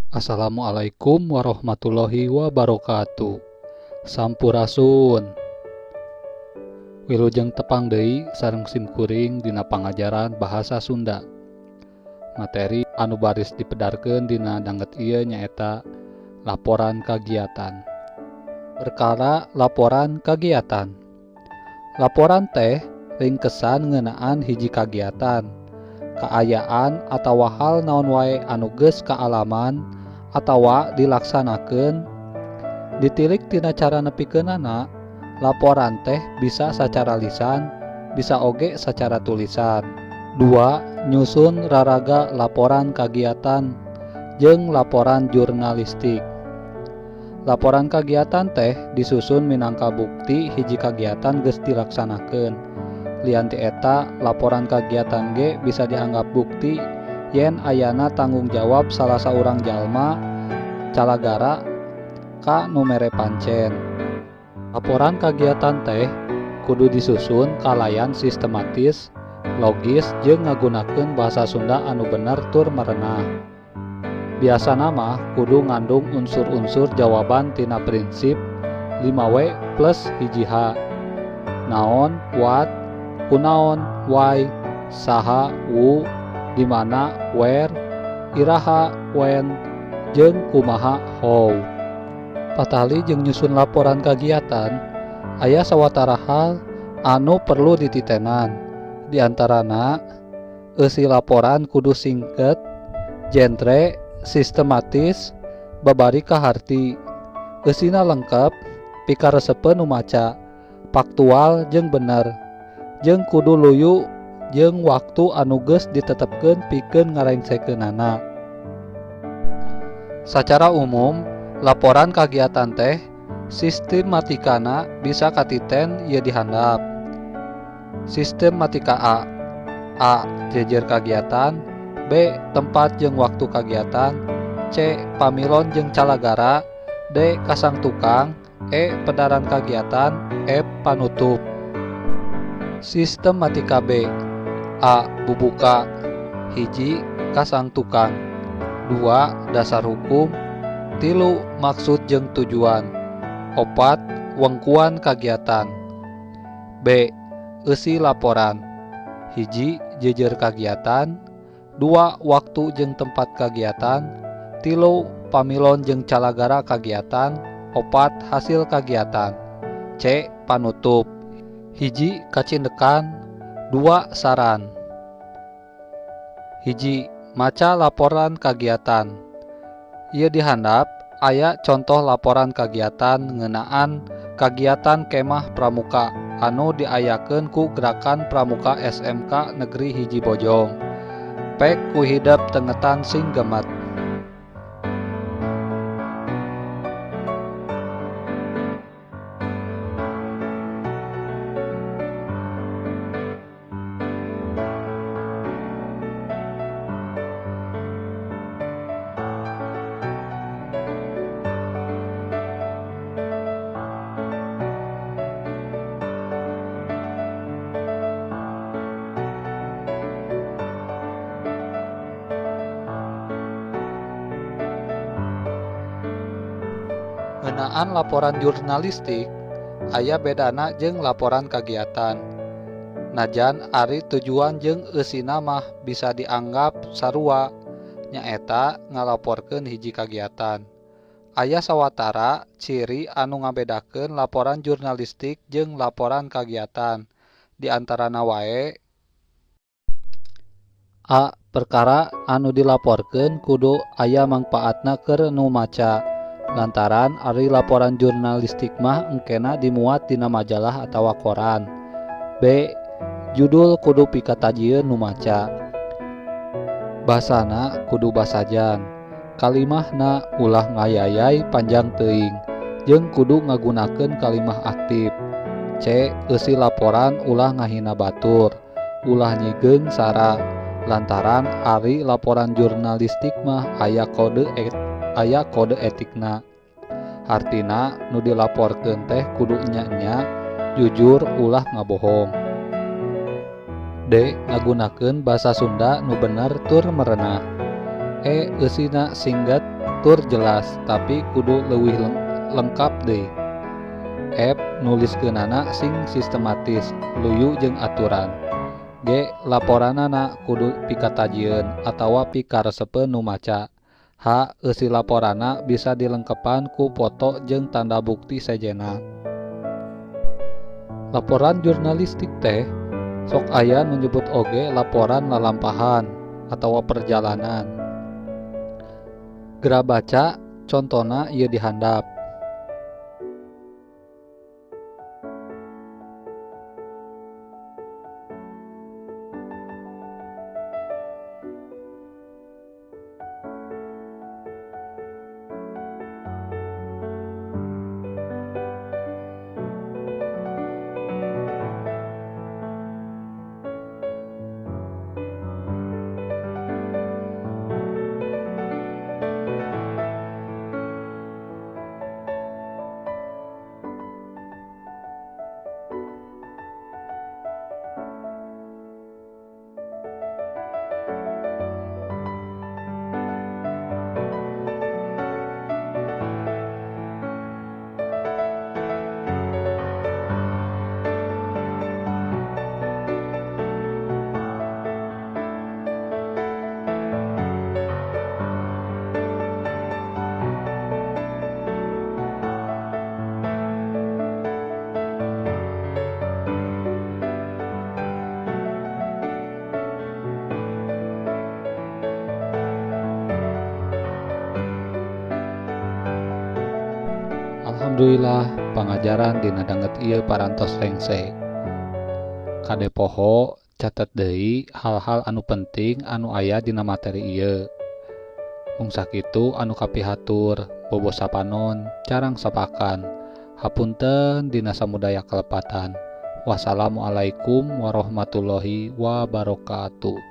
Assalamualaikum warahmatullahi wabarakatuh. Sampurasun. Wilujeng tepang deui sareng simkuring dina pangajaran bahasa Sunda. Materi anu baris dipedarkeun dina danget ieu nyaeta laporan kagiatan. Perkara laporan kagiatan. Laporan teh ringkesan ngeunaan hiji kagiatan, kaayaan atawa hal naon wae anu geus kaalaman atawa dilaksanakeun. Ditilik tina cara nepikeunana, laporan teh bisa sacara lisan, bisa oge sacara tulisan. 2. Nyusun raraga laporan kagiatan jeung laporan jurnalistik. Laporan kagiatan teh disusun minangka bukti hiji kagiatan geus dilaksanakeun. Lian ti eta, laporan kagiatan ge bisa dianggap bukti yen ayana tanggung jawab salah saurang jalma calagara ka nu mere pancen. Laporan kagiatan teh kudu disusun kalayan sistematis, logis jeung ngagunakeun bahasa Sunda anu bener tur merenah. Biasana mah kudu ngandung unsur-unsur jawaban tina prinsip 5W plus 1H. Naon, what, kunaon, why, saha, who, dimana, where, iraha, when, jeung kumaha, how. Patali jeung nyusun laporan kagiatan, aya sawatara hal anu perlu dititenan. Di antarana, eusi laporan kudu singket, jentre, sistematis, babari kaharti, eusina lengkap, pikaresepeun nu maca, faktual jeung bener, jeung kudu luyu jeung waktu anu geus ditetepkeun pikeun ngarengsekeunana. Sacara umum, laporan kagiatan teh sistematikana bisa katiten ieu dihandap. Sistematika A. A. Jejer kagiatan, B. Tempat jeung waktu kagiatan, C. Pamilon jeung calagara, D. Kasang tukang, E. Pedaran kagiatan, F. Panutup. Sistematika B. A. Bubuka, 1. Kasang tukang, 2. Dasar hukum, 3. Maksud jeung tujuan, 4. Wengkuan kagiatan. B. Eusi laporan, 1. Jejer kagiatan, 2. Waktu jeung tempat kagiatan, 3. Pamilon jeung calagara kagiatan, 4. Hasil kagiatan. C. Panutup, 1. Kacindekan, 2. Saran. 1. Maca laporan kagiatan. Ieu dihandap aya contoh laporan kagiatan ngeunaan kagiatan kemah pramuka anu diayakeun ku Gerakan Pramuka SMK Negeri 1 Bojong. Pek ku hidep tengetan sing gemet. Ngeunaan laporan jurnalistik aya bedana jeung laporan kagiatan. Najan ari tujuan jeung eusina mah bisa dianggap sarua, nyaeta ngalaporkeun hiji kagiatan. Aya sawatara ciri anu ngabedakeun laporan jurnalistik jeung laporan kagiatan. Di antarana wae: A. Perkara anu dilaporkeun kudu aya mangpaatna keur nu maca. Lantaran ari laporan jurnalistik mah engkena dimuat dina majalah atawa koran. B. Judul kudu pikatajieun nu maca. Basana kudu basajan. Kalimahna ulah ngayayay panjang teuing jeung kudu ngagunakeun kalimah aktif. C. Eusi laporan ulah ngahina batur, ulah nyigeung sara. Lantaran ari laporan jurnalistik mah aya kode etikna. Hartina nu dilaporkeun teh kudu enya-enya, jujur, ulah ngabohong. D. Ngagunakeun basa Sunda nu bener tur merenah. E. Eusina singget tur jelas tapi kudu leuwih lengkap deui. F. Nuliskeunana sing sistematis, luyu jeung aturan. G. Laporanana kudu pikatajieun atawa pikaresepeun nu maca. H. Eusi laporanna bisa dilengkepan ku foto jeung tanda bukti sejenna. Laporan jurnalistik teh sok aya nu nyebut oge laporan lalampahan atawa perjalanan. Geura baca contona ieu di handap. Alhamdulillah pangajaran dina danget ieu parantos rengse. Kade poho catet deui hal-hal anu penting anu aya dina materi ieu. Mung sakitu anu kapihatur, bobo sapanon, carang sapakan. Hapunten dina samudaya kalepatan. Wassalamualaikum warahmatullahi wabarakatuh.